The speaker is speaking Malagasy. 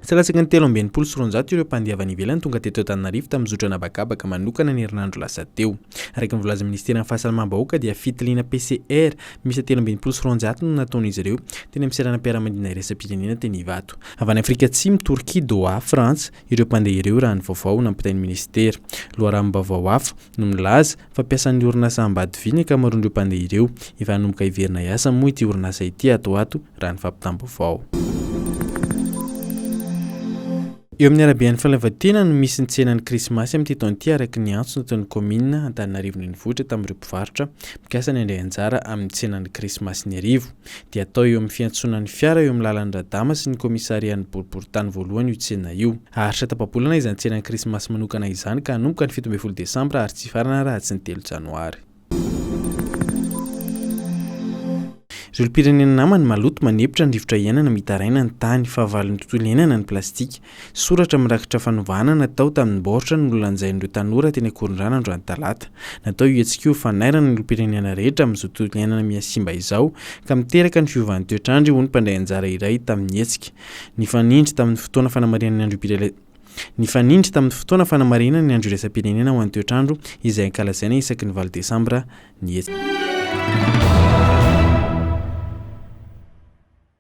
Tsy latsaky ny 263 ireo mpandeha avy any ivelany tonga teto Antananarivo tamin'ny zotra an'habakabaka manokana ny herinandro lasa teo. Araka ny voalazan'ny minisiteran'ny Fahasalamam-bahoaka dia fitiliana PCR miisa 263 no nataon'izy ireo teny amin'ny seranam-piaramanidina iraisam-pirenena teny Ivato. Avy any Afrika Atsimo, Torkia, Doha, Frantsa, ireo mpandeha ireo raha ny vaovao nampitain'ny minisitera. Loharanom-baovao hafa no milaza fa mpiasan'ny orinasa Ambatovi ny ankamaroan'ireo mpandeha ireo. Efa hanomboka hiverina hiasa moa ity orinasa ity ato ho ato raha ny fampitam-baovao. Eo amin'ny araben'ny Fahaleovantena no misy ny tsenan'ny krismasy amin'ity taona ity araka ny antso nataon'ny kaominina Antananarivo Renivohitra tamin'ireo mpivarotra mikasa ny handray anjara amin'ny tsenan'ny krismasin'Iarivo. Dia atao eo amin'ny fiantsonan'ny fiara eo amin'ny lalan'i Radama sy ny kaomisarian'ny boriborintany voalohany io tsena io. Haharitra tapa-bolana izany tsenan'ny krismasy manokana izany ka hanomboka ny 17 desambra ary tsy hifarana raha tsy ny 3 janoary. Ireo olom-pirenena namany maloto manempotra ny rivotra iainana mitaraina ny tany, fahavalon'ny tontolo iainana ny plastika. Soratra mirakitra fanovana natao tamin'ny baoritra no nolanjain'ireo tanora teny Ankorondrano androany talata. Natao io hetsika io ho fanairana ny olom-pirenena rehetra amin'izao tontolo iainana mihasimba izao ka miteraka ny fiovan'ny toetr'andro hoy ny mpandray anjara iray tamin'ny hetsika. Nifanindry tamin'ny fotoana fanamarihana ny androm-pirela Nifanindry tamin'ny fotoana fanamarihana ny Andro iraisam-pirenena ho an'ny toetr'andro izay ankalazaina isaky ny 8 desambra ny hetsika.